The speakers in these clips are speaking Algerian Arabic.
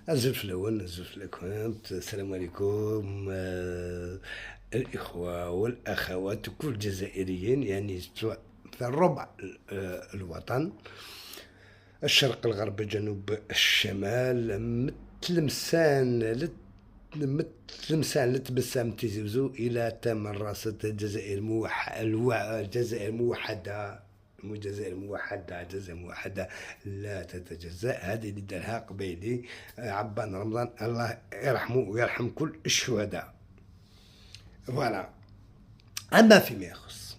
الزلف الأول، الزلف الأكوانت. السلام عليكم الإخوة والأخوات وكل الجزائريين، يعني في الربع الوطن، الشرق، الغرب، الجنوب، الشمال، من تلمسان لتبسام تيزي وزو إلى تمنراست. الجزائر الجزائر موحدة، الجزائر موحدة، الجزائر موحدة لا تتجزأ. هذه اللي دارها قبيلي عبان رمضان، الله يرحمه ويرحم كل الشهداء. voilà. أما فيما يخص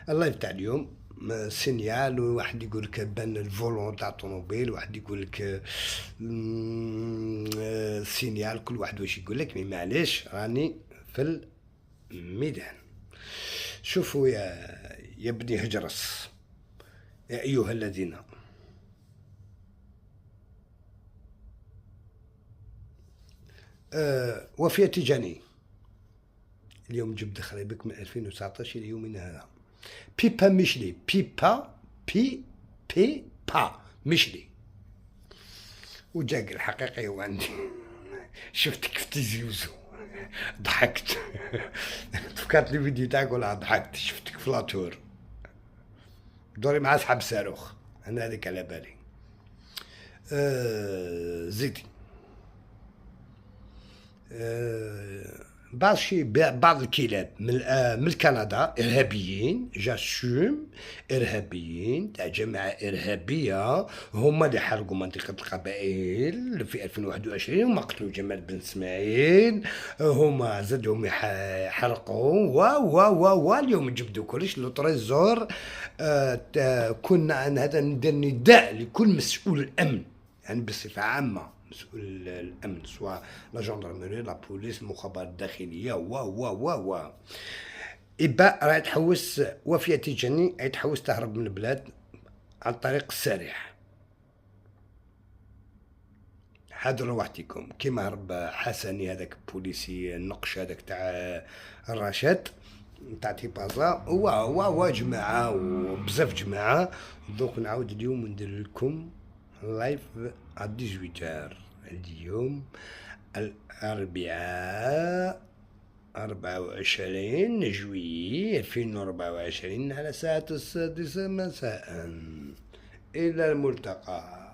ال live تاع اليوم، signal، وواحد يقول لك بان ال volant تاع الطوموبيل، واحد يقول لك signal، كل واحد واش يقول لك، mais معليش راني في الميدان. شوفوا يا بني هجرس، يا أيها الذين وفية تيجاني، اليوم جبد خريبك من 2019 إلى يومنا هذا. بيبا ميشلي، بيبا بي بي با ميشلي، وجاك الحقيقي هو عندي. شفتك في تيزي وزو ضحكت، تفكرت لي فيديو تاعك ولا ضحكت، شفتك في la tour دوري مع صحاب الصاروخ، انا هذيك على بالي. زيدي بعض شيء، بعض الكلاب من كندا ارهابيين، j'assume، ارهابيين تاع جماعة ارهابية، هما اللي حرقوا منطقة القبائل في 2021، هما قتلوا جمال بن اسماعيل، هما زادهم حرقوا و و و و اليوم جبدوا كلش le trésor. كنا هذا ندير نداء لكل مسؤول الامن، يعني بصفة عامة مسؤول الامن، سواء la gendarmerie، la police، المخابرات الداخلية، و و و و إباء راهي تحوس وفية تيجاني، راهي تحوس تهرب من البلاد عن طريق السريع. حاضروا وحدكم كيما هرب حسني هذاك بوليسي النقش هذاك تاع الرشاد تاع تيبازا، و و و جماعة وبزاف جماعة. دوك نعاود اليوم ندير لكم live à 18، اليوم الأربعاء 24 juillet 2024 على ساعة 6 مساء. إلى الملتقى.